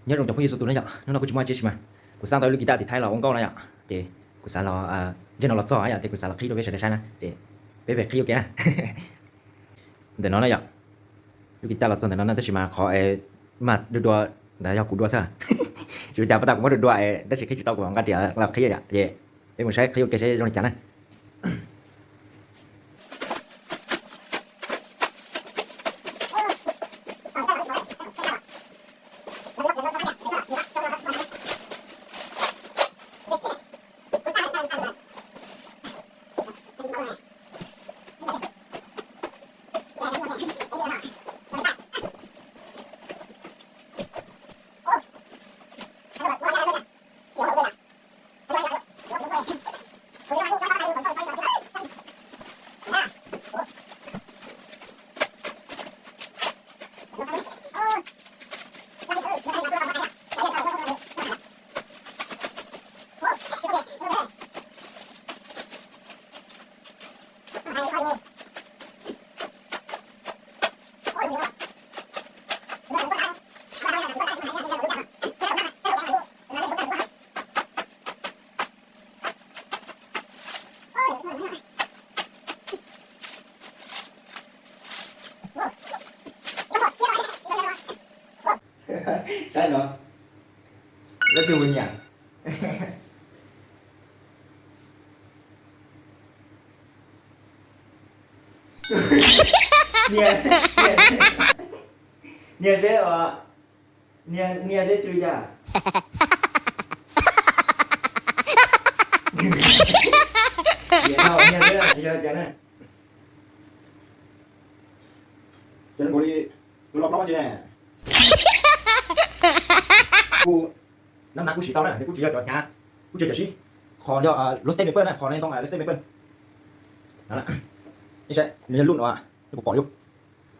Nyob zoo cov phooj ywg txhua tus na yom, hnub no kuv tsis muaj tsis mas kuv xav tau lub guitar tiv thaiv los ua nkauj na yom, ces kuv xav los, ntsej no los txog yom, ces kuv xav los qhib rau peb sawv daws saib na, ces peb peb qhib ua ke na. Ntawm no na yom, lub guitar los txog ntawm no na, tab sis mas qhov es mas dua dua ntawd yog kuv dua xwb. Tsis ua cas, pas tas kuv muab dua dua es tab sis qhib tsis tau, kuv nqa riam los qhib yom, ces peb mus saib qhib ua ke saib zoo li cas na. Saib no, leej twg mus nyiam? Nias, nias, nias seb os, nias, nias seb tsw cas. Nias tau, nias seb tsis yog cas na. Cov nkaus li tus los plaub tsi ne. Kuv, nab nav kuj siv tau na, nws kuj tsis yog cov hnyav, kuj tsis yog cov sib. Qhov yog lub step maple na, qhov no ntoo lub step maple. Nws yog lub no, kuv pom yus,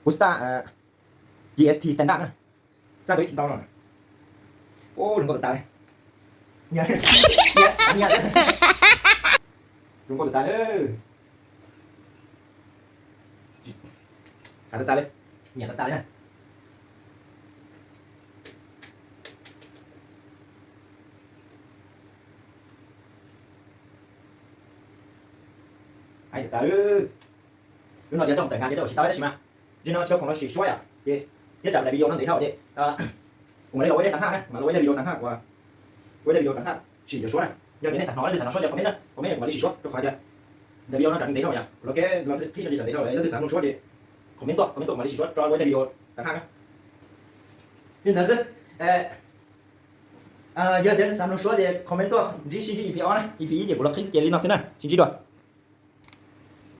kuv start G S T standard na. Xaj tau ib txhia ntau no. Ub, zoo nkauj tas tas li. Nyiam, nyiam, nyiam. Zoo nkauj tas tas li. Hav tas tas li. Nyiam tas tas li na. Hais tas tas li. Lub no ces tau tawm nkaus ces tau siv tau tab sis mas, tsis no tsis tau khoom los sim suab yom, ces thiab tsam daim video no ntev dhau ces kuv mam li los ua ib daim tag haj na, mam los ua ib daim video tag haj, ua ib daim video tag haj sim yuav suab na. Yog tias nej xav hnov, nej xav hnov suab ces comment na, comment kuv mam li sim suab rau qhov tias daim video no tsam ntev dhau yom, los kev los qhib no ces tsam ntev dhau lawm, leej twg xav mloog suab ces comment tuaj, comment tuaj kuv mam li sim suab rau ua ib daim video tag haj na. Li ntawd xwb. Yog tias leej twg xav mloog suab ces comment tuaj, ntsib sib ntsib E P ob na, E P ib ces kuv los qhib ces li no xwb na, sib ntsib dua.